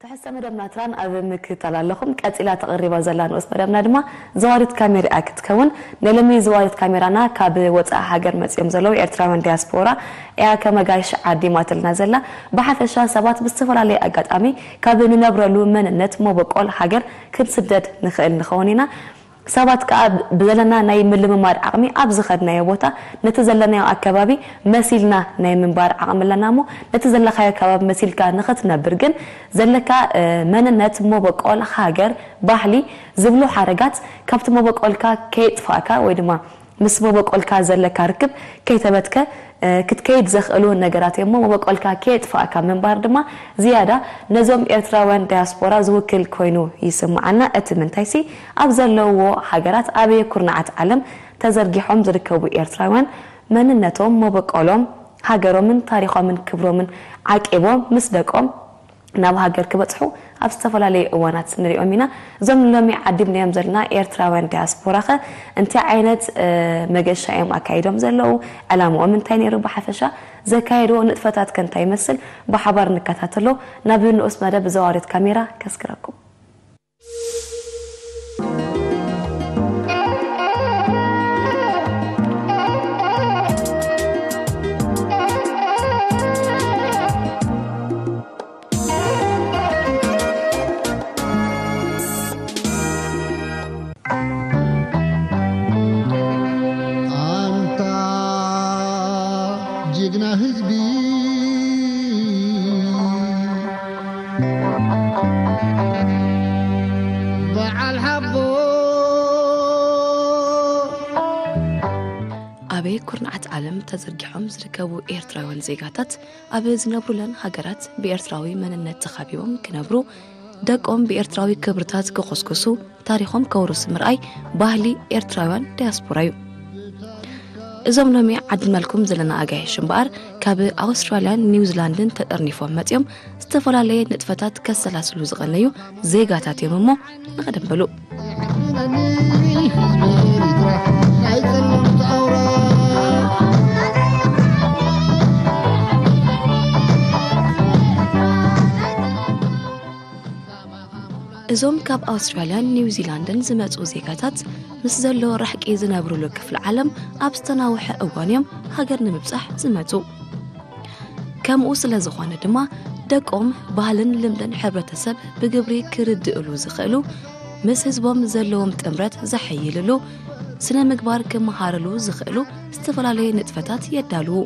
ትሕዝቶ መደብና ትራን ኣብ ምክትታል ኣለኹም። ቀጺላ ተቐሪባ ዘላ ንኡስ መደብና ድማ ዘዋሪት ካሜራ ክትከውን። ናይ ሎሚ ዘዋሪት ካሜራና ካብ ወጻኢ ሃገር መጺኦም ዘለዉ ኤርትራውያን ዲያስፖራ እያ ከመጋይሽ ዓዲማትልና ዘላ። ብሓፈሻ ሰባት ብዝተፈላለየ ኣጋጣሚ ካብ ንነብረሉ መንነት መበቆል ሃገር ክንስደድ ንኽእል ንኸውን ኢና። ሰባት ከኣ ብዘለና ናይ ምልምማድ ዓቕሚ ኣብ ዝኸድናዮ ቦታ ነቲ ዘለናዮ ኣከባቢ መሲልና ናይ ምንባር ዓቕሚ ኣለና እሞ ነቲ ዘለኻዮ ከባቢ መሲልካ ንኽትነብር ግን ዘለካ መንነት፣ መበቆል፣ ሃገር፣ ባህሊ ዝብሉ ሓረጋት ካብቲ መበቆልካ ከየጥፋእካ ወይ ድማ ምስ መበቆልካ ዘለካ ርክብ ከይተበትከ ክትከይድ ዘኽእሉ ነገራት እሞ መበቆልካ ከየጥፋእካ ምንባር ድማ ዝያዳ ነዞም ኤርትራውያን ዳያስፖራ ዝውክል ኮይኑ ይስምዓና። እቲ ምንታይሲ ኣብ ዘለውዎ ሃገራት ኣበየ ኩርናዓት ዓለም ተዘርጊሖም ዝርከቡ ኤርትራውያን መንነቶም፣ መበቆሎም፣ ሃገሮምን ታሪኾምን ክብሮምን ዓቂቦም ምስ ደቆም ናብ ሃገር ክበጽሑ ኣብ ዝተፈላለዩ እዋናት ንሪኦም ኢና። እዞም ሎሚ ዓዲምናዮም ዘለና ኤርትራውያን ዳያስፖራ ኸ እንታይ ዓይነት መገሻ እዮም ኣካይዶም ዘለዉ? ዕላምኦም እንታይ ነይሩ? ብሓፈሻ ዘካየድዎ ንጥፈታት ከ እንታይ ይመስል? ብሓባር ንከታተሎ። ናብ ንኡስ መደብ ዘዋሪት ካሜራ ከስግረኩም። ኣበይ ኩርናዓት ዓለም ተዘርጊሖም ዝርከቡ ኤርትራውያን ዜጋታት ኣብ ዝነብሩለን ሃገራት ብኤርትራዊ መንነት ተኻቢቦም ክነብሩ፣ ደቆም ብኤርትራዊ ክብርታት ክኹስኩሱ፣ ታሪኾም ከውርሱ ምርኣይ ባህሊ ኤርትራውያን ዳያስፖራ እዩ። እዞም ሎሚ ዓድናልኩም ዘለና ኣጋይሽ እምበኣር ካብ ኣውስትራልያን ኒውዚላንድን ተጠርኒፎም መጺኦም ዝተፈላለየ ንጥፈታት ከሰላስሉ ዝቐነዩ ዜጋታት እዮም እሞ ንቐደም በሉ። እዞም ካብ ኣውስትራልያን ኒውዚላንድን ዝመጹ ዜጋታት ምስ ዘሎ ራሕቂ ዝነብሩሉ ክፍሊ ዓለም ኣብ ዝተናውሐ እዋን እዮም ሃገር ንምብጻሕ ዝመጹ። ከምኡ ስለ ዝኾነ ድማ ደቆም ባህልን ልምድን ሕብረተሰብ ብግብሪ ክርድእሉ ዝኽእሉ፣ ምስ ህዝቦም ዘለዎም ጥምረት ዘሐይልሉ፣ ስነ ምግባር ክመሃርሉ ዝኽእሉ ዝተፈላለየ ንጥፈታት የዳልዉ።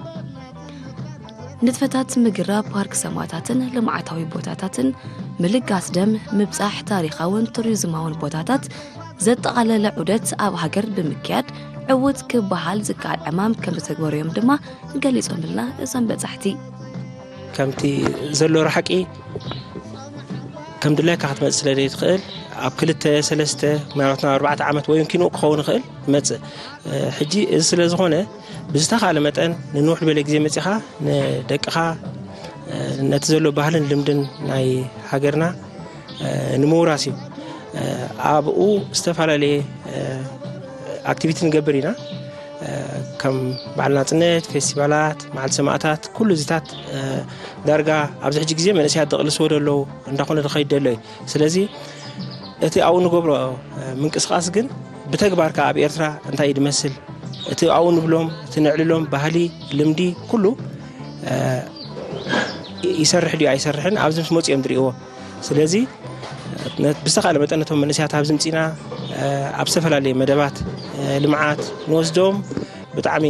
ንጥፈታት ምግራብ ፓርክ ሰማእታትን ልምዓታዊ ቦታታትን፣ ምልጋስ ደም፣ ምብጻሕ ታሪኻውን ቱሪዝማውን ቦታታት ዘጠቓለለ ዑደት ኣብ ሃገር ብምክያድ ዕዉት ክበሃል ዝከኣል ዕማም ከም ዝተግበሩ እዮም ድማ ገሊጾምልና እዞም በጻሕቲ። ከምቲ ዘሎ ራሕቂ ከም ድላይካ ክትመጽእ ስለ ዘይትኽእል ኣብ ክልተ ሰለስተ ምናልባት ናብ ኣርባዕተ ዓመት ወይ እውን ኪንኡ ክኸውን ይኽእል ይመጽእ። ሕጂ እዚ ስለ ዝኾነ ብዝተኻለ መጠን ንንውሕ ዝበለ ግዜ መጺኻ ንደቅኻ ነቲ ዘሎ ባህልን ልምድን ናይ ሃገርና ንምውራስ እዩ። ኣብኡ ዝተፈላለየ ኣክቲቪቲ ንገብር ኢና። ከም በዓል ናጽነት፣ ፌስቲቫላት፣ መዓልቲ ሰማእታት፣ ኩሉ እዚታት ዳርጋ ኣብዚ ሕጂ ግዜ መንእሰያት ደቕልስዎ ደለዉ እንዳኾነ ዝኸይድ ደሎ እዩ። ስለዚ እቲ ኣብኡ ንገብሮ ምንቅስቃስ ግን ብተግባር ከኣ ኣብ ኤርትራ እንታይ እዩ ዝመስል፣ እቲ ኣብኡ ንብሎም፣ እቲ ነዕልሎም ባህሊ፣ ልምዲ ኩሉ ይሰርሕ ድዩ ኣይሰርሕን ኣብዚ ምስ መጹ እዮም ዝርእይዎ። ስለዚ ብዝተኻለ መጠን ነቶም መንእሰያት ኣብዚ ምጺና ኣብ ዝተፈላለየ መደባት ልምዓት ንወስዶም ብጣዕሚ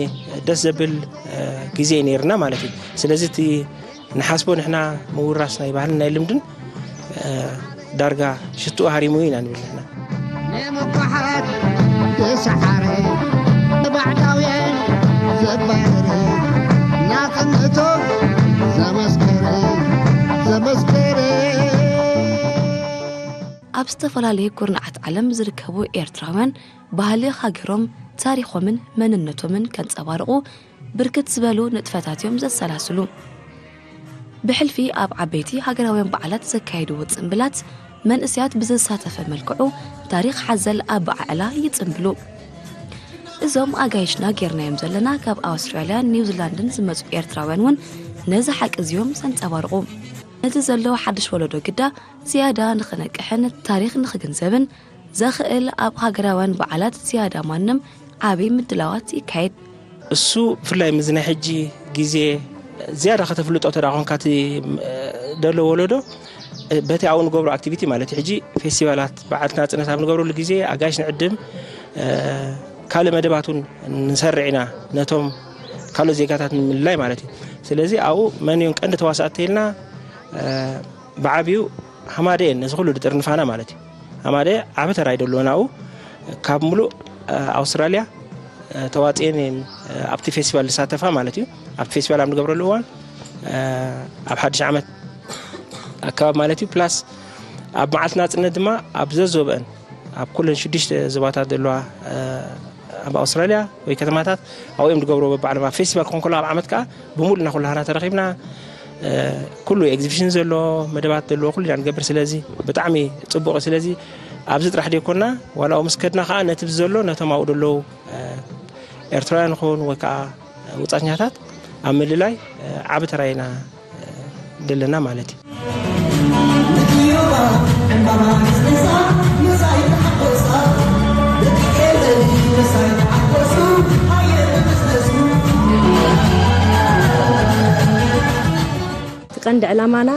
ደስ ዘብል ግዜ እዩ ነይርና ማለት እዩ። ስለዚ እቲ ንሓስቦ ንሕና ምውራስ ናይ ባህልን ናይ ልምድን ዳርጋ ሽትኡ ሃሪሙ ኢና ንብል ንሕና። ንምኩሓት ብሰሓረ ባዕዳውያን ዘባረረ ናጽነቶም ዘመስከረ ዘመስከረ። ኣብ ዝተፈላለየ ኩርናዓት ዓለም ዝርከቡ ኤርትራውያን ባህሊ ሃገሮም፣ ታሪኾምን መንነቶምን ከንጸባርቑ ብርክት ዝበሉ ንጥፈታት እዮም ዘሰላስሉ። ብሕልፊ ኣብ ዓበይቲ ሃገራውያን በዓላት ዘካየድዎ ጽምብላት፣ መንእሰያት ብዘሳተፈ መልክዑ ታሪኽ ሓዘል ኣበዓዕላ ይጽምብሉ። እዞም ኣጋይሽና ጌርናዮም ዘለና ካብ ኣውስትራልያን ኒውዚላንድን ዝመጹ ኤርትራውያን እውን ነዚ ሓቂ እዚ እዮም ዘንጸባርቑ። ነቲ ዘሎ ሓድሽ ወለዶ ግዳ ዝያዳ ንኽነቅሕን ታሪኽ ንኽግንዘብን ዘኽእል ኣብ ሃገራውያን በዓላት ዝያዳ ማንም ዓቢ ምድላዋት ይካየድ። እሱ ብፍላይ ምዚ ናይ ሕጂ ግዜ ዝያዳ ከተፍልጦ ተዳ ኮንካ እቲ ደሎ ወለዶ በቲ ኣብኡ ንገብሮ ኣክቲቪቲ ማለት እዩ። ሕጂ ፌስቲቫላት በዓልቲ ናጽነት ኣብ ንገብረሉ ግዜ ኣጋይሽ ንዕድም ካልእ መደባት እውን ንሰርዕ ኢና ነቶም ካልኦት ዜጋታት ንምልላይ ማለት እዩ። ስለዚ ኣብኡ መን እዮም ቀንዲ ተዋሳእቲ ኢልና ብዓብዩ ሃማደ እየን ነዚ ኩሉ ድጥርንፋና ማለት እዩ። ሃማደ ዓቢ ተራ እዩ ደለዎ ናብኡ። ካብ ምሉእ ኣውስትራልያ ተዋፅኤን እየን ኣብቲ ፌስቲቫል ዝሳተፋ ማለት እዩ። ኣብቲ ፌስቲቫል ኣብ ንገብረሉ እዋን ኣብ ሓድሽ ዓመት ኣካባቢ ማለት እዩ። ፕላስ ኣብ መዓልቲ ናፅነት ድማ ኣብ ዘዞበአን ኣብ ኩለን ሽዱሽተ ዞባታት ዘለዋ ኣብ ኣውስትራልያ ወይ ከተማታት ኣብኡ እዮም ዝገብርዎ በባዕሎም። ኣብ ፌስቲቫል ክኾን ከሎ ኣብ ዓመት ከዓ ብምሉእና ኩላህና ተረኺብና ኩሉ ኤግዚቢሽን ዘሎ መደባት ዘለዎ ኩሉ ኢና ንገብር። ስለዚ ብጣዕሚ ፅቡቕ እዩ። ስለዚ ኣብዚ ጥራሕ ደይኮንና ዋላ ኣብኡ ምስ ከድና ከዓ ነቲ ዘሎ ነቶም ኣብኡ ዘለዉ ኤርትራውያን ይኹን ወይ ከዓ ወፃኛታት ኣብ ምልላይ ዓቢ ተራ ኢና ዘለና ማለት እዩ። እቲ ቀንዲ ዕላማና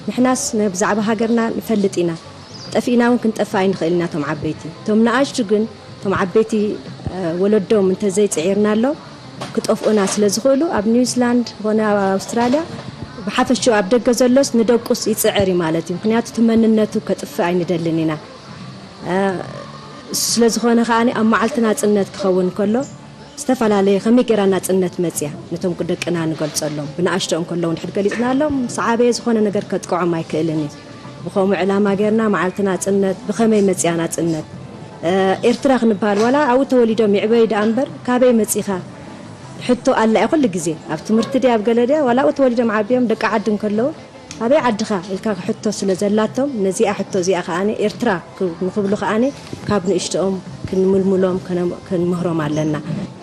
ንሕናስ ብዛዕባ ሃገርና ንፈልጥ ኢና፣ ጠፊእና እውን ክንጠፍእ ኣይንኽእል ኢና። እቶም ዓበይቲ እቶም ንኣሽቱ ግን እቶም ዓበይቲ ወለዶም እንተዘይፅዒርናሎም ክጠፍኡና ስለ ዝኽእሉ ኣብ ኒውዚላንድ ኾነ ኣብ ኣውስትራልያ ብሓፈሽኡ ኣብ ደገ ዘሎስ ንደቁስ ይፅዕር እዩ ማለት እዩ። ምክንያቱ እቲ መንነቱ ከጥፍእ ኣይንደልን ኢና። ስለ ዝኾነ ከኣ ኣብ መዓልቲ ናፅነት ክኸውን ከሎ ዝተፈላለየ ከመይ ጌራ ናፅነት መፅያ ነቶም ደቅና ንገልፀሎም ብንኣሽቶኦም ከለዉ እንድሕር ገሊፅናሎም ምስ ዓበየ ዝኾነ ነገር ከጥቅዖም ኣይክእልን እዩ። ብኸምኡ ዕላማ ጌርና መዓልቲ ናፅነት ብኸመይ መፅያ ናፅነት ኤርትራ ክንበሃል ዋላ ኣብኡ ተወሊዶም ይዕበዩ ደኣ እምበር ካበይ መፂኻ ሕቶ ኣላ እያ ኩሉ ግዜ ኣብ ትምህርቲ ድያ ኣብ ገለ ድያ ዋላ ኣብኡ ተወሊዶም ዓብዮም ደቂ ዓዲ እንከለዉ ኣበይ ዓድኻ ኢልካ ሕቶ ስለ ዘላቶም ነዚኣ ሕቶ እዚኣ ከኣ ኤርትራ ንኽብሉ ከኣ ካብ ንእሽቶኦም ክንምልምሎም ክንምህሮም ኣለና።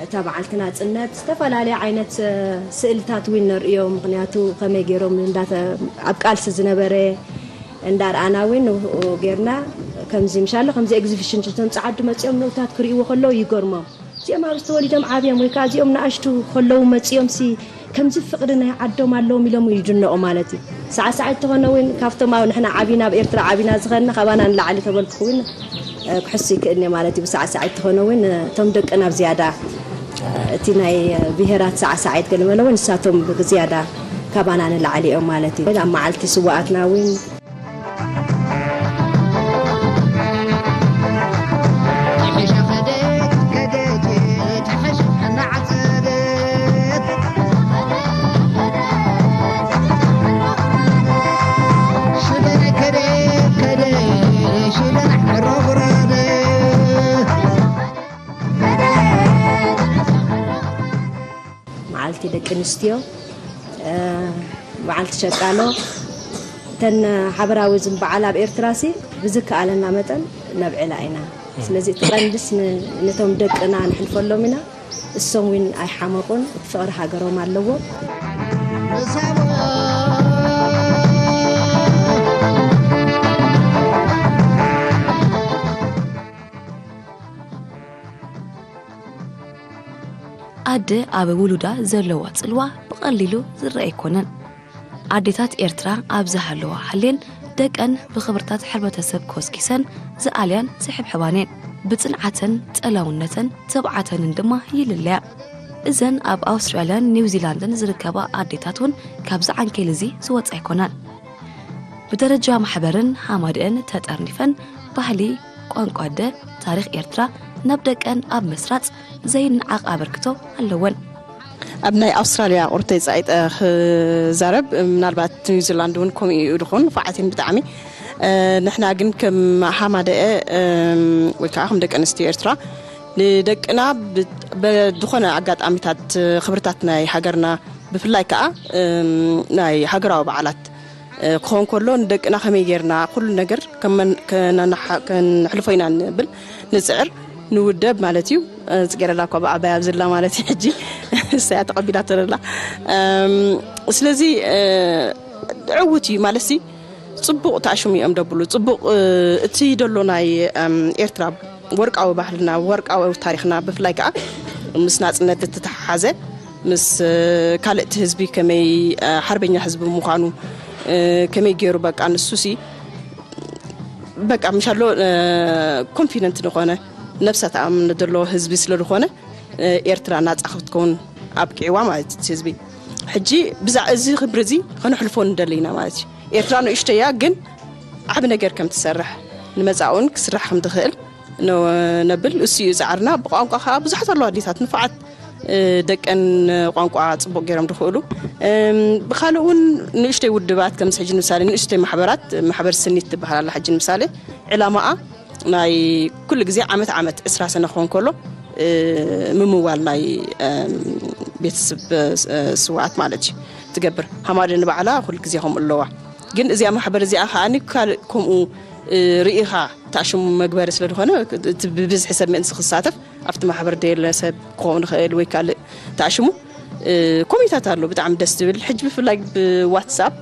እታ በዓልቲ ናፅነት ዝተፈላለየ ዓይነት ስእልታት እውን ነርእዮም ምክንያቱ ከመይ ገይሮም ኣብ ቃልሲ ዝነበረ እንዳርኣና እውን ንኡ ጌርና ከምዚ ምሻሎ ከምዚ ኤግዚቢሽን እቶም ፀዓዱ መፂኦም ንኡታት ክርእይዎ ከለዉ ይገርሞም። እዚኦም ኣብዚ ተወሊዶም ዓብዮም ወይ ከዓ እዚኦም ንኣሽቱ ከለዉ መፂኦም ሲ ከምዚ ፍቕሪ ናይ ዓዶም ኣለዎም ኢሎም ይድነቑ ማለት እዩ። ሳዕሳዒት ተኾነ እውን ካብቶም ኣብ ንሕና ዓቢና ኣብ ኤርትራ ዓቢና ዝኸድና ካባና ንላዕሊ ተበልኩ እውን ክሕሱ ይክእል እየ ማለት እዩ። ብሳዕሳዒት ተኾነ እውን እቶም ደቅና ኣብ ዝያዳ እቲ ናይ ብሄራት ሳዕሳዒት ገለመለ እውን ንሳቶም ብዝያዳ ካባና ንላዕሊ እዮም ማለት እዩ። ኣብ መዓልቲ ስዋኣትና እውን መዓልቲ ደቂ ኣንስትዮ፣ መዓልቲ ሸቃሎ፣ እተን ሓበራዊ ዝም በዓል ኣብ ኤርትራ ሲ ብዝከኣለና መጠን ነብዕላ ኢና። ስለዚ እቲ ቀንድስ ነቶም ደቅና ንሕልፈሎም ኢና። እሶም እውን ኣይሓመቑን፣ እቲ ፍቕሪ ሃገሮም ኣለዎም። ኣደ ኣብ ውሉዳ ዘለዋ ጽልዋ ብቐሊሉ ዝረኣ ኣይኮነን። ኣዴታት ኤርትራ ኣብ ዝሃለዋ ሓልየን ደቀን ብኽብርታት ሕብረተሰብ ኮስኪሰን ዝኣልያን ዝሕብሕባን እየን። ብጽንዓተን፣ ጸላውነተን፣ ትብዓተንን ድማ ይልለያ። እዘን ኣብ ኣውስትራልያን ኒውዚላንድን ዝርከባ ኣዴታት እውን ካብዚ ዓንኬል እዚ ዝወጻ ኣይኮናን። ብደረጃ ማሕበርን ሃማድአን ተጠርኒፈን ባህሊ፣ ቋንቋ ኣደ፣ ታሪኽ ኤርትራ ናብ ደቀን ኣብ ምስራጽ ዘይነዓቕ ኣበርክቶ ኣለወን። ኣብ ናይ ኣውስትራልያ ቁርተይ ፃኢጠ ክዛረብ ምናልባት ኒውዚላንድ እውን ከምኡ እዩ ድኹን ንፉዓትን ብጣዕሚ ንሕና ግን ከም ሃማደአ ወይ ከዓ ከም ደቂ ኣንስትዮ ኤርትራ ንደቅና ብዝኾነ ኣጋጣሚታት ክብርታት ናይ ሃገርና ብፍላይ ከዓ ናይ ሃገራዊ በዓላት ክኾን ከሎ ንደቅና ከመይ ጌርና ኩሉ ነገር ከነሕልፎ ኢና ንብል ንፅዕር ንውደብ ማለት እዩ። ፅጌረዳ እኳ ብዓባይ ኣብዝላ ማለት እዩ ሕጂ እሳያ ተቐቢላቶ ዘላ ስለዚ ዕውት እዩ ማለት ሲ ጽቡቕ ተኣሽሙ እዮም ደብሉ። ጽቡቕ፣ እ፣ እቲ ደሎ ናይ፣ እም፣ ኤርትራ ወርቃዊ ባህልና፣ ወርቃዊ ታሪኽና፣ ብፍላይ ከኣ ምስ ናጽነት እተተሓሓዘ፣ ምስ፣ እ፣ ካልእቲ ህዝቢ ከመይ፣ እ፣ ሓርበኛ ህዝቢ ምዃኑ፣ እ፣ ከመይ ገይሩ በቃ ንሱ ሲ በቃ ምሻሎ፣ እ፣ ኮንፊደንት ዝኾነ፣ ነብሰ ተኣምን ደሎ ህዝቢ ስለ ዝኾነ፣ እ፣ ኤርትራ ናጻ ክትከውን ኣብቂዕዋ ማለት እዩ እቲ ህዝቢ። ሕጂ ብዛዕ-፣ እዚ ክብሪ እዚ ከነሕልፎ ንደሊ ኢና ማለት እዩ። ኤርትራ ንእሽቶ እያ፣ ግን ዓቢ ነገር ከም ትሰርሕ፣ ንመጻእውን ክስራሕ ከም ትኽእል ነ-፣ ነብል። እሱ እዩ ጻዕርና። ብቋንቋ ከኣ ብዙሓት ኣለዋ ኣዴታት ንፉዓት፣ እ፣ ደቀን ቋንቋ ጽቡቕ ገይሮም ዝኽእሉ። እም፣ ብኻልእ እውን ንእሽተይ ውድባት፣ ከምዚ ሕጂ ንምሳሌ ንእሽተይ ማሕበራት፣ ማሕበር ስኒት ትበሃል ኣላ። ሕጂ ንምሳሌ ዕላማኣ ናይ ኩሉ ግዜ ዓመት ዓመት ዕስራ ሰነ ክኾን ከሎ፣ እ፣ ምምዋል ናይ፣ እም፣ ቤተሰብ፣ እ፣ ስውኣት ማለት እዩ ትገብር። ሃማደ ንባዕላ ኩሉ ግዜ ከምኡ ኣለዋ። ግን እዚኣ ማሕበር እዚኣ ከኣ ካልእ ከምኡ፣ እ፣ ርኢኻ ተኣሽሙ መግበሪ ስለ ዝኾነ፣ እቲ ብብዝሒ ሰብ ምእንቲ ክሳተፍ ኣብቲ ማሕበር ደየለ ሰብ ክኸውን ይኽእል ወይ ካልእ ተኣሽሙ፣ እ፣ ኮሚታት ኣሎ። ብጣዕሚ ደስ ዝብል። ሕጂ ብፍላይ ብዋትሳፕ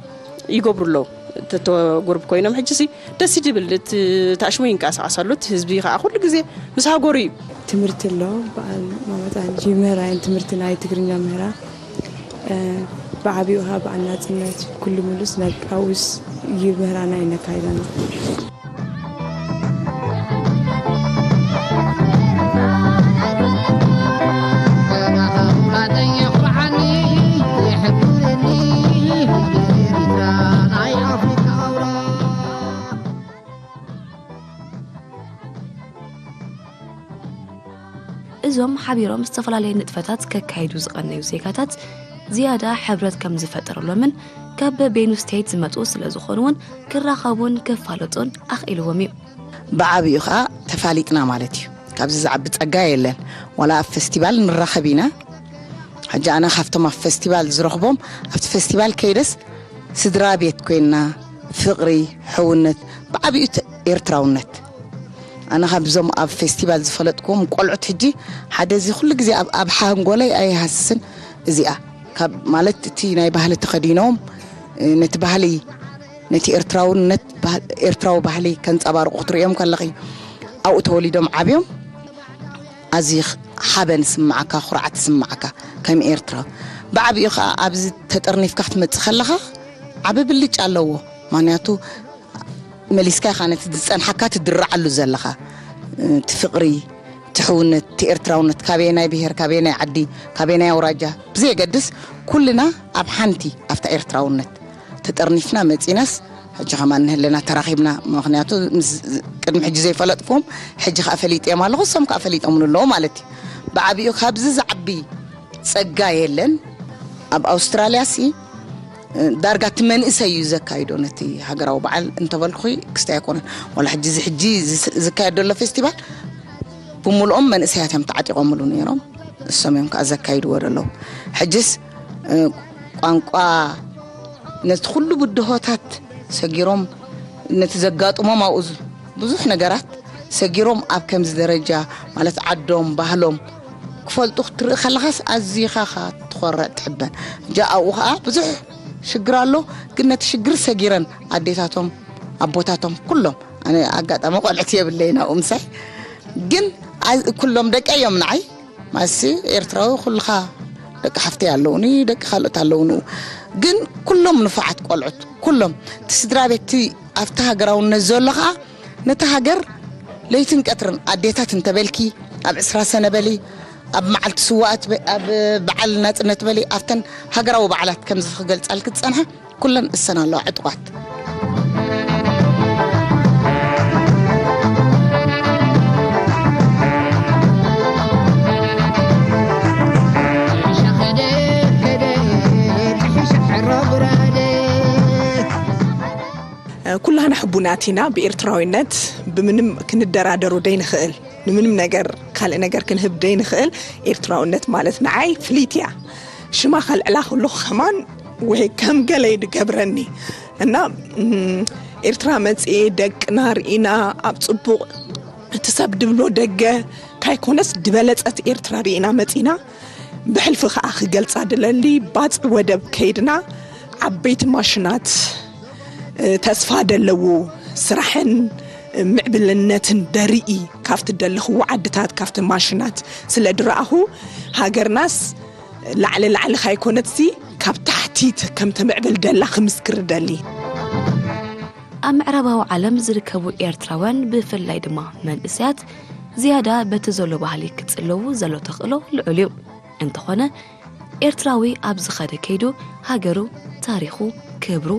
ይገብሩ ኣለዉ። ተተጉርብ ኮይኖም ሕጂ ሲ ደስ ይብል። እቲ ተኣሽሙ ይንቀሳቐስ ኣሎ። እቲ ህዝቢ ከኣ ኩሉ ግዜ ምስ ሃገሩ እዩ። ትምህርቲ ኣሎ። በዓል ማመጣ ሕጂ ምህራ እየን ትምህርቲ ናይ ትግርኛ ምህራ። እ፣ ብዓቢኡ ኸዓ በዓል ናጽነት ኩሉ ምሉስ ናብ ቃውስ ይምህራና እየን ኣካይዳና። እዞም ሓቢሮም ዝተፈላለየ ንጥፈታት ከካይዱ ዝቐነዩ ዜጋታት ዝያዳ ሕብረት ከም ዝፈጠረሎምን ካብ ቤኑ ስቴት ዝመጹ ስለ ዝኾኑ እውን ክራኸቡን ክፋለጡን ኣኽኢልዎም እዩ። ብዓቢኡ ኸዓ ተፋሊጥና ማለት እዩ። ካብዚ ዝዓቢ ጸጋ የለን። ዋላ ኣብ ፈስቲቫል ንራኸብ ኢና። ሕጂ ኣነ ካብቶም ኣብ ፈስቲቫል ዝረኽቦም፣ ኣብቲ ፈስቲቫል ከይደስ ስድራ ቤት ኮይንና፣ ፍቕሪ፣ ሕውነት፣ ብዓቢኡ ተ-፣ ኤርትራውነት። ኣነ ካብዞም ኣብ ፈስቲቫል ዝፈለጥኩዎም ቆልዑት ሕጂ ሓደ እዚ ኩሉ ግዜ ኣብ፣ ኣብ ሓንጎለይ ኣይሃስስን። እዚኣ ካብ ማለት እቲ ናይ ባህሊ ተኸዲኖም፣ እ፣ ነቲ ባህሊ፣ ነቲ ኤርትራውነት፣ ባህ-፣ ኤርትራዊ ባህሊ ከንጸባርቑ ክትርእዮም ከለኺ፣ ኣብኡ ተወሊዶም ዓብዮም፣ ኣዝዩ ሓበን ዝስምዓካ፣ ኩርዓት ዝስምዓካ ከም ኤርትራዊ። ብዓቢኡ ከኣ ኣብዚ ተጠርኒፍካ ክትመጽእ ከለኻ ዓቢ ብልጫ ኣለዎ። ምኽንያቱ መሊስካ ኢኻ ነቲ ዝጸንሓካ ትድርዓሉ ዘለኻ። እቲ ፍቕሪ፣ እቲ ሕውነት፣ እቲ ኤርትራውነት፣ ካበየናይ ብሄር፣ ካበየናይ ዓዲ፣ ካበየናይ ኣውራጃ ብዘየገድስ፣ ኩልና ኣብ ሓንቲ ኣብታ ኤርትራውነት ተጠርኒፍና መጺናስ፣ ሕጂ ከማን ንህለና ተራኺብና። ምኽንያቱ ምስ ቅድሚ ሕጂ ዘይፈለጥኩም፣ ሕጂ ከኣ ፈሊጠዮም ኣለኹ፣ እሶም ከኣ ፈሊጦምኒ ኣለዉ ማለት እዩ። ብዓቢኡ ካብዚ ዝዓቢ ጸጋ የለን። ኣብ ኣውስትራልያ ሲ ዳርጋ እቲ መንእሰይ እዩ ዘካይዶ ነቲ ሃገራዊ በዓል እንተበልኩ ክስታይ ኣይኮነን። ዋላ ሕጂ እዚ ሕጂ ዝስ-፣ ዝካየድ ዘሎ ፌስቲቫል ብምልኦም መንእሰያት እዮም ተዓጢቖምሉ ነይሮም። እሶም እዮም ከዓ ዘካይድዎ ዘለዉ። ሕጅስ፣ እ፣ ቋንቋ ነቲ ኩሉ ብድሆታት ሰጊሮም፣ ነቲ ዘጋጥሞም ኣብኡ ዝ-፣ ብዙሕ ነገራት ሰጊሮም ኣብ ከምዚ ደረጃ ማለት ዓዶም፣ ባህሎም ክፈልጡ ክትርኢ ከለኻስ ኣዚኻ ኻ ትኾርዕ ትሕበን። እጃ ኣብኡ ኸዓ ብዙሕ ሽግር ኣሎ፣ ግን ነቲ ሽግር ሰጊረን ኣዴታቶም፣ ኣቦታቶም፣ ኩሎም፣ ኣነ ኣጋጣሚ ቆልዕት የብለይን ኣብኡ ምሳይ፣ ግን ኣ-፣ ኩሎም ደቀይ እዮም ንዓይ። ማሲ ኤርትራዊ ኩልኻ ደቂ ሓፍተይ ኣለውኒ፣ ደቂ ካልኦት ኣለውኒ። ግን ኩሎም ንፉዓት ቆልዑት፣ ኩሎም። እቲ ስድራ ቤት እቲ ኣብቲ ሃገራውነት ዘሎ ኸኣ ነቲ ሃገር ለይትን ቀትርን ኣዴታት እንተበልኪ፣ ኣብ ዕስራ ሰነ በሊ፣ ኣብ መዓልቲ ስዋኣት በ-፣ ኣብ በዓል ናጽነት በሊ፣ ኣብተን ሃገራዊ በዓላት ከምዚ ክገልጻልኪ ዝጸንሐ ኩለን እሰን ኣለዋ ዕጡቓት። ኩላህና ሕቡናት ኢና ብኤርትራዊነት፣ ብምንም ክንደራደሩ ደይንኽእል፣ ንምንም ነገር ካልእ ነገር ክንህብ ደይንኽእል። ኤርትራውነት ማለት ንዓይ ፍልይቲ እያ። ሽማ ከልዕላ ከለኹ ከማን ወይ ከም ገለ እዩ ድገብረኒ። እና፣ እም፣ ኤርትራ መጽኤ ደቅና ርኢና ኣብ ጽቡቕ እቲ ሰብ ድብሎ ደገ ካይኮነስ ድበለጸት ኤርትራ ርኢና መጺና። ብሕልፊ ከኣ ክገልጻ ድለሊ ባጽዕ ወደብ ከይድና ዓበይቲ ማሽናት ተስፋ ደለዎ ስራሕን ምዕብልነትን ደርኢ ካብቲ ደለኽዎ ዓድታት ካብቲ ማሽናት ስለ ድረኣኹ ሃገርናስ ላዕሊ ላዕሊ ካይኮነትሲ ካብ ታሕቲ ከም ተምዕብል ደላ ክምስክር ደሊ። ኣብ ምዕራባዊ ዓለም ዝርከቡ ኤርትራውያን ብፍላይ ድማ መንእሰያት ዝያዳ በቲ ዘሎ ባህሊ ክጽለዉ ዘሎ ተኽእሎ ልዑል እዩ። እንተኾነ ኤርትራዊ ኣብ ዝኸደ ከይዱ ሃገሩ፣ ታሪኹ፣ ክብሩ፣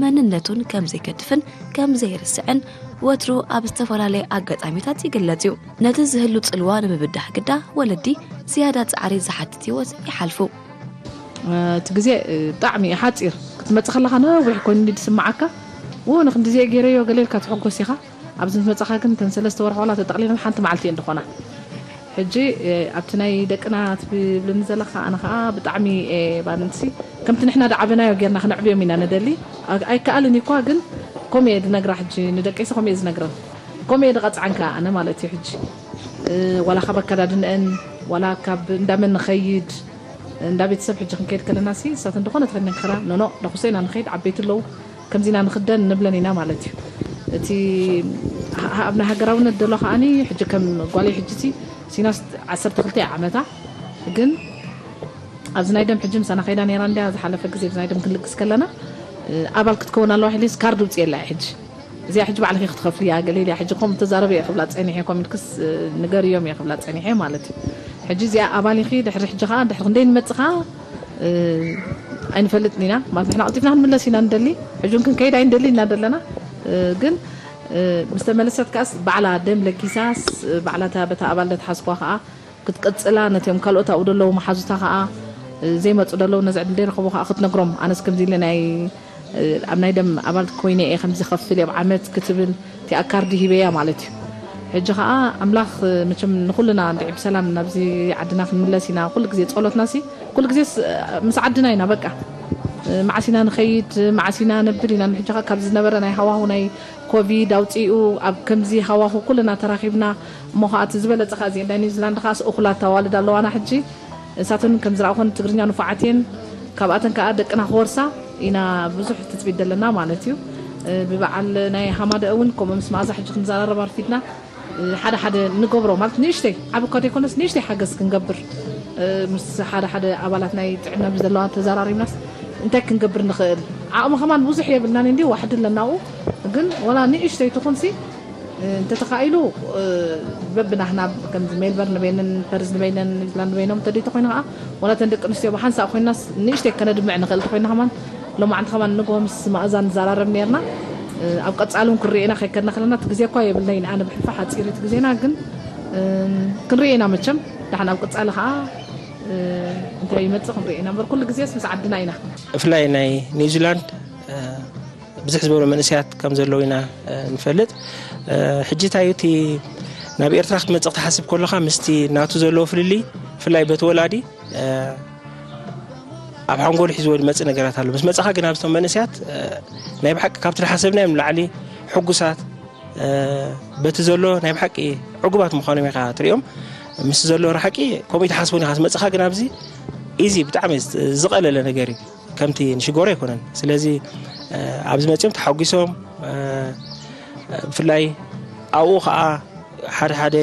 መንነቱን ከም ዘይገድፍን ከም ዘይርስዕን ወትሩ ኣብ ዝተፈላለየ ኣጋጣሚታት ይግለጽ እዩ። ነቲ ዝህሉ ጽልዋ ንምብዳህ ግዳ ወለዲ ዝያዳ ጻዕሪ ዝሓትት ህይወት ይሓልፉ። እቲ ግዜ ብጣዕሚ እዩ ሓፂር ክትመፅእ ከለካ ነዊሕ ኮይኑ ድስማዓካ ው ንክንዲዜ ገይረዮ ገለ ኢልካ ትሕጎስ ኢኻ። ኣብዚ ምስ መፃኻ ግን እተን ሰለስተ ወርሒ ዋላ ተጠቕሊለን ሓንቲ መዓልቲ እየን ዝኾና። ሕጂ ኣብቲ ናይ ደቅና ትብልኒ ዘለካ ኣነ ከዓ ብጣዕሚ ባንንትሲ ከምቲ ንሕና ዳዓበናዮ ጌርና ክነዕብዮም ኢና ንደሊ። ኣይከኣልን እኳ ግን ከምኡ እየ ዝነግራ ሕጂ ንደቀይሲ ከምኡ እየ ዝነግረን። ከምኡ እየ ዝቐፅዓን ከዓ ኣነ ማለት እዩ ሕጂ ዋላ ካብ ኣከዳድንአን ዋላ ካብ እንዳመን ንኸይድ እንዳ ቤተሰብ ሕጂ ክንከይድ ከለና ሲ እሳት እንደኾነ ትኸድነን ክራ ኖኖ ደኹሰ ኢና ንኸይድ ዓበይቲ ኣለዉ ከምዚ ኢና ንኽደን ንብለን ኢና ማለት እዩ። እቲ ኣብና ሃገራውነት ደሎ ከዓኒ ሕጂ ከም ጓለይ ሕጂ ሲ ሲናስ ዓሰርተ ክልተ ዓመታ ግን ኣብዚ ናይ ደም ሕጂ ምሳና ከይዳ ነይራ እንዲያ ዝሓለፈ ግዜ ናይ ደም ክንልግስ ከለና ኣባል ክትከውን ኣለዋ ሕሊስ ካርድ ውፅእ የላ ሕጂ እዚኣ ሕጂ ባዕልኺ ክትኸፍልያ ገለ ኢልያ ሕጂ ከምኡ ተዛረበ እየ ክብላ ፀኒሐ ኮሚልክስ ንገርዮም እየ ክብላ ፀኒሐ ማለት እዩ። ሕጂ እዚኣ ኣባል ኢኺ ድሕሪ ሕጂ ከዓ ድሕሪ ክንደይ ንመፅእ ከዓ ኣይንፈልጥን ኢና ማለት ንሕና ቀልጢፍና ክንምለስ ኢና ንደሊ። ሕጂ እውን ክንከይድ ኣይንደሊ ኢና ዘለና ግን ምስ ተመለሰት ከዓስ ባዕላ ደም ለጊሳስ ባዕላ እታ በታ ኣባል ደትሓዝኳ ከዓ ክትቅፅላ ነቲኦም ካልኦት ኣብኡ ደለዉ መሓዙታ ከዓ ዘይመፁ ደለዉ ነዚ ዕድል ደይረኸቡ ከዓ ክትነግሮም ኣነስ ከምዚ ኢለ ናይ ኣብ ናይ ደም ኣባል ኮይነ እየ ከምዚ ከፍል እየ ኣብ ዓመት ክትብል እቲኣ ካርዲ ሂበያ ማለት እዩ። ሕጂ ከዓ ኣምላኽ መቸም ንኩልና እንድዒ ብሰላም ናብዚ ዓድና ክንምለስ ኢና ኩሉ ግዜ ፀሎትና ሲ ኩሉ ግዜ ምስ ዓድና ኢና በቃ መዓስ ኢና ንኸይድ መዓስ ኢና ነብል ኢና ሕጂ ከዓ ካብ ዝነበረ ናይ ሃዋሁ ናይ ኮቪድ ኣውፅኡ ኣብ ከምዚ ሃዋሁ ኩልና ተራኺብና እሞ ከዓ እቲ ዝበለፀ ከዓ እዚ እንዳ ኒውዚላንድ ከዓ እኩላት ኣዋልድ ኣለዋና ሕጂ እሳተን ከም ዝረኣኹን ትግርኛ ንፉዓት እየን ካብኣተን ከዓ ደቅና ክወርሳ ኢና ብዙሕ ትፅቢት ዘለና ማለት እዩ። ብበዓል ናይ ሃማደ እውን ከምኡ ምስ መኣዛ ሕጂ ክንዘራረብ ኣርፊድና ሓደ ሓደ ንገብሮ ማለት ንእሽተይ ዓብ እኳ ዘይኮነስ ንእሽተይ ሓገዝ ክንገብር ምስ ሓደ ሓደ ኣባላት ናይ ጥዕና ብዘለዋ ተዘራሪብናስ እንታይ ክንገብር ንኽእል ዓቕሚ ከማን ብዙሕ የብልናን እንዲ ዋሕዲ ኣለናኡ ግን ወላ ንእሽተይ ትኹንሲ እንተተኻኢሉ በብናህና ከምዚ ሜልበርን በይነን ፐርዝ ንበይነን ኒውዚላንድ በይኖም እንተደይ ተኮይኑ ከዓ ወላ ተን ደቂ ኣንስትዮ ብሓንሳእ ኮይናስ ንእሽተይ ከነድምዕ ንኽእል ተኮይና ከማን ሎማዓንቲ ከማን ንግሆ ምስ መኣዛ ንዘራረብ ነርና ኣብ ቀፃሊ እውን ክንርኤና ከይከድና ከለና እቲ ግዜ እኳ የብልና ኢና ኣነ ብሕልፊ ሓፂር እቲ ግዜና ግን ክንርኤና መቸም ደሓን ኣብ ቀፃሊ ከዓ እንታይ ይመፅእ ክንርኤና እምበር ኩሉ ግዜስ ምስ ዓድና ኢና ብፍላይ ናይ ኒውዚላንድ ብዙሕ ዝበሉ መንእሰያት ከም ዘለዉ ኢና ንፈልጥ። ሕጂ እንታይ እቲ ናብ ኤርትራ ክትመጽእ ክትሓስብ ከለኻ ምስቲ ናቱ ዘለዎ ፍልልይ ብፍላይ በቲ ወላዲ ኣብ ሓንጎሉ ሒዝዎ ዝመጽእ ነገራት ኣሎ። ምስ መጻኻ ግን ኣብቶም መንእሰያት ናይ ብሓቂ ካብቲ ዝሓሰብናዮም ንላዕሊ ሕጉሳት በቲ ዘሎ ናይ ብሓቂ ዕጉባት ምዃኖም ኢኻ ትሪኦም። ምስ ዘሎ ርሓቂ ከምኡ ይትሓስቦን ኢኻ ዝመጽኻ ግን ኣብዚ ኢዚ ብጣዕሚ ዝቐለለ ነገር እዩ። ከምቲ ንሽጎሮ ኣይኮነን። ስለዚ ኣብዚ መፂኦም ተሓጒሶም ብፍላይ ኣብኡ ከዓ ሓደ ሓደ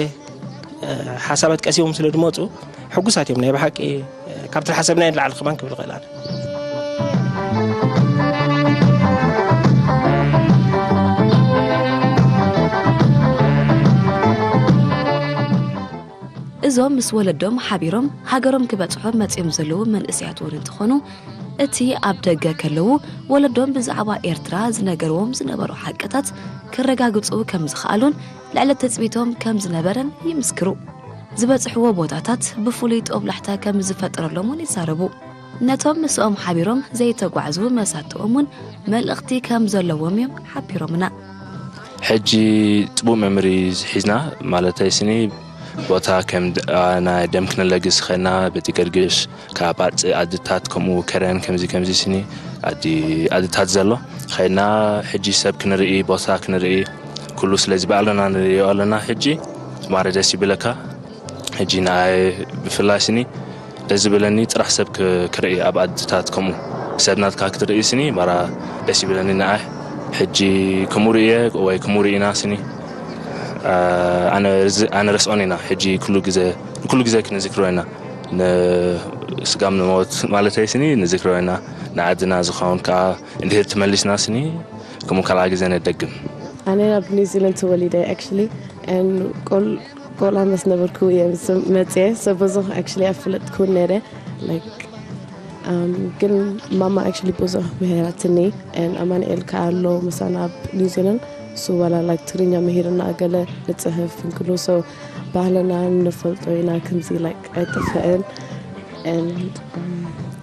ሓሳባት ቀሲቦም ስለ ዝመፁ ሕጉሳት እዮም ናይ ብሓቂ ካብቲ ዝሓሰብናዮ ንላዕሊ ከማን ክብል ይኽእል ኣነ። እዞም ምስ ወለዶም ሓቢሮም ሃገሮም ክበጽሑ መጺኦም ዘለዉ መንእሰያት እውን እንትኾኑ፣ እቲ ኣብ ደገ ከለዉ ወለዶም ብዛዕባ ኤርትራ ዝነገርዎም ዝነበሩ ሓቅታት ክረጋግጹ ከም ዝኸኣሉን ልዕሊ ትጽቢቶም ከም ዝነበረን ይምስክሩ። ዝበጽሕዎ ቦታታት ብፍሉይ ጦብላሕታ ከም ዝፈጠረሎም እውን ይዛረቡ። ነቶም ምስኦም ሓቢሮም ዘይተጓዕዙ መሳትኦም እውን መልእኽቲ ከም ዘለዎም እዮም ሓቢሮምና። ሕጂ ጽቡቕ መምሪ ሒዝና ማለተይ ስኒ ቦታ ከም ናይ ደም ክነለግስ ኸና በቲ ገርግሽ ካብ ኣርፂ ኣድታት ከምኡ ከረን ከምዚ ከምዚ ስኒ ኣዲ ኣድታት ዘሎ ኸና ሕጂ ሰብ ክንርኢ ቦታ ክንርኢ ኩሉ ስለዚ ባዕልና ንሪኦ ኣለና ሕጂ ማረ ደስ ይብለካ። ሕጂ ንኣይ ብፍላይ ስኒ ደስ ዝብለኒ ጥራሕ ሰብ ክርኢ ኣብ ኣድታት ከምኡ ሰብ ናትካ ክትርኢ ስኒ ባራ ደስ ይብለኒ ንኣይ። ሕጂ ክምኡ ርእየ ወይ ክምኡ ርኢና ስኒ ኣነ ርዝ- ኣነ ረስኦን ኢና። ሕጂ ኩሉ ግዜ ንኩሉ ግዜ ክንዝክሮ ኢና። ንስጋም ንሞት ማለተይ ስኒ ንዝክሮ ኢና። ንዓድና ዝኸውን ከዓ እንድሕር ተመሊስና ስኒ ከምኡ ካልኣ ግዜ ነደግም። ኣነ ኣብ ኒውዚላንድ ተወሊደ actually and ቆል ቆልዓ ምስ ነበርኩ እየ ምስ መፅየ። So ብዙሕ actually ኣይፈለጥኩን ነይረ like um, ግን ማማ actually ብዙሕ ምሂራትኒ and ኣማኑኤል ከዓ ኣሎ ምሳና ኣብ ኒውዚላንድ። So ዋላ like ትግርኛ ምሂርና ገለ ንፅሕፍ እንክሉ so ባህልና ንፈልጦ ኢና ከምዚ like ኣይጠፍአን and um,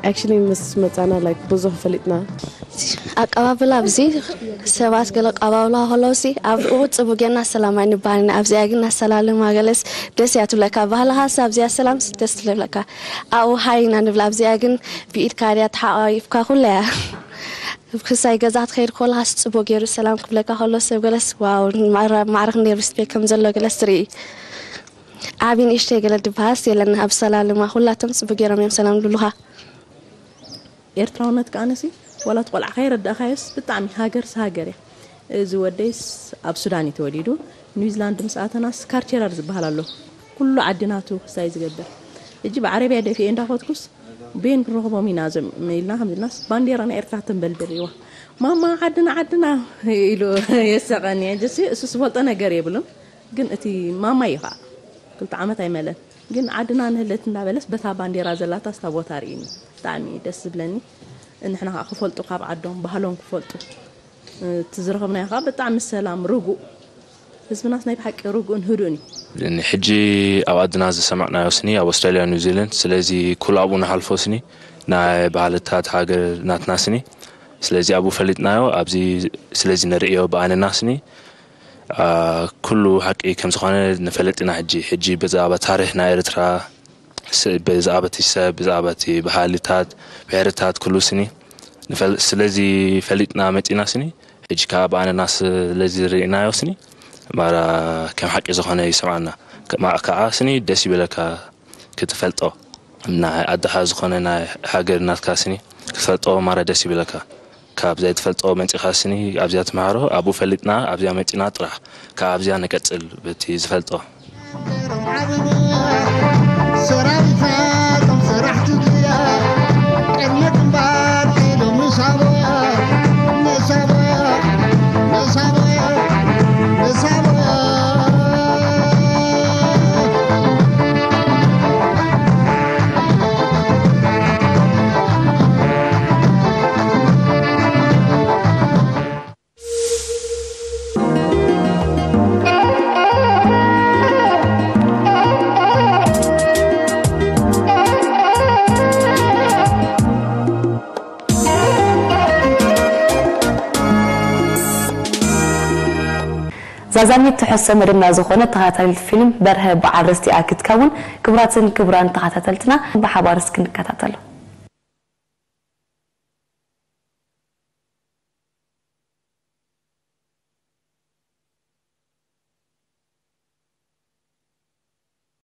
actually ምስ መፃና like ብዙሕ ፈሊጥና። ኣቀባብላ ኣብዚ ሰባት ገለ ኣቀባብላ ከለውሲ ኣብኡ ጽቡቅ ጌርና ሰላም ኣይንበሃልን ኢና። ኣብዚኣ ግን እናሰላልማ ገለስ ደስ እያ ትብለካ። ባህልኻስ ኣብዚኣ ሰላምስ ደስ ትብለካ። ኣብኡ ሃይ ኢና ንብላ። ኣብዚኣ ግን ብኢድካ ድያ ተሓቋቒፍካ ኩላ እያ። ክሳይ ገዛ ክትኸይድ ከለኻስ ጽቡቅ ገይሩ ሰላም ክብለካ ከሎ ሰብ ገለስ ዋው ማዕረ- ማዕረ ክንደይ ሪስፔክት ከም ዘሎ ገለስ ትርኢ። ዓቢ ንእሽተይ ገለ ድበሃስ የለና። ኣብ ሰላልማ ኩላቶም ጽቡቅ ገይሮም እዮም ሰላም ዝብሉኻ። ኤርትራውነት ከኣነሲ ዋላ እቲ ቆልዓ ከይረዳእካዮስ ብጣዕሚ ሃገርስ ሃገር እያ። እዚ ወደይስ ኣብ ሱዳን እዩ ተወሊዱ። ኒውዚላንድ ምስ ኣተናስ ካርቸራር ዝበሃል ኣሎ። ኩሉ ዓዲ ናቱ ክሳይ ዝገብር። ሕጂ ብዓረብያ ደፊኤ እንዳኸድኩስ ቤን ክንረኽቦም ኢና ዞም ኢልና ከምዝናስ ባንዴራ ናይ ኤርትራ ተንበልብል እዋ ማማ ዓድና ዓድና ኢሉ የሰቐኒ። ሕጂ እሱ ዝፈልጦ ነገር የብሉን። ግን እቲ ማማ እዩ ከዓ ክልተ ዓመት ኣይመለን። ግን ዓድና ንህለት እንዳበለስ በታ ባንዴራ ዘላታ ስታ ቦታ ርእኒ ብጣዕሚ ደስ ዝብለኒ። ንሕና ከዓ ክፈልጡ ካብ ዓዶም ባህሎም ክፈልጡ እቲ ዝረኸብናዮ ከዓ ብጣዕሚ ሰላም ርጉእ ህዝብናስ ናይ ብሓቂ ርጉእን ህዱእን እዩ። ሕጂ ኣብ ዓድና ዝሰማዕናዮ ስኒ ኣብ ኣውስትራልያ ኒውዚላንድ ስለዚ ኩሉ ኣብኡ ንሓልፎ ስኒ ናይ ባህልታት ሃገር ናትና ስኒ ስለዚ ኣብኡ ፈሊጥናዮ ኣብዚ ስለዚ ንርእዮ ብኣንና ስኒ ኩሉ ሓቂ ከም ዝኾነ ንፈልጥ ኢና። ሕጂ ሕጂ ብዛዕባ ታሪኽ ናይ ኤርትራ ብዛዕባ እቲ ሰብ ብዛዕባ እቲ ባህልታት ብሄርታት ኩሉ ስኒ ስለዚ ፈሊጥና መፂና ስኒ ሕጂ ከዓ ብኣንና ስለዚ ርኢናዮ ስኒ ማራ ከም ሓቂ ዝኾነ ይስምዓና። ከዓ ስኒ ደስ ይብለካ ክትፈልጦ ናይ ኣድኻ ዝኾነ ናይ ሃገር ናትካ ስኒ ክትፈልጦ ማራ ደስ ይብለካ። ካብ ዘይትፈልጦ መፂኻ ስኒ ኣብዚኣ ትምሃሮ ኣብኡ ፈሊጥና ኣብዚኣ መፂና ጥራሕ ካብ ኣብዚኣ ንቀፅል በቲ ዝፈልጦ። ሰራዊታቶም ሰራሕቲ ድያ ቅድሚ ግንባር ኢሎም ንሳቦ ንሳቦ ንሳቦ ንሳቦ ዛዛሚት ትሕዝቶ መደብና ዝኾነ ተኸታታሊት ፊልም በርሀ በዓል ርስቲኣ ክትከውን። ክቡራትን ክቡራን ተኸታተልትና ብሓባር እስኪ ንከታተሎ።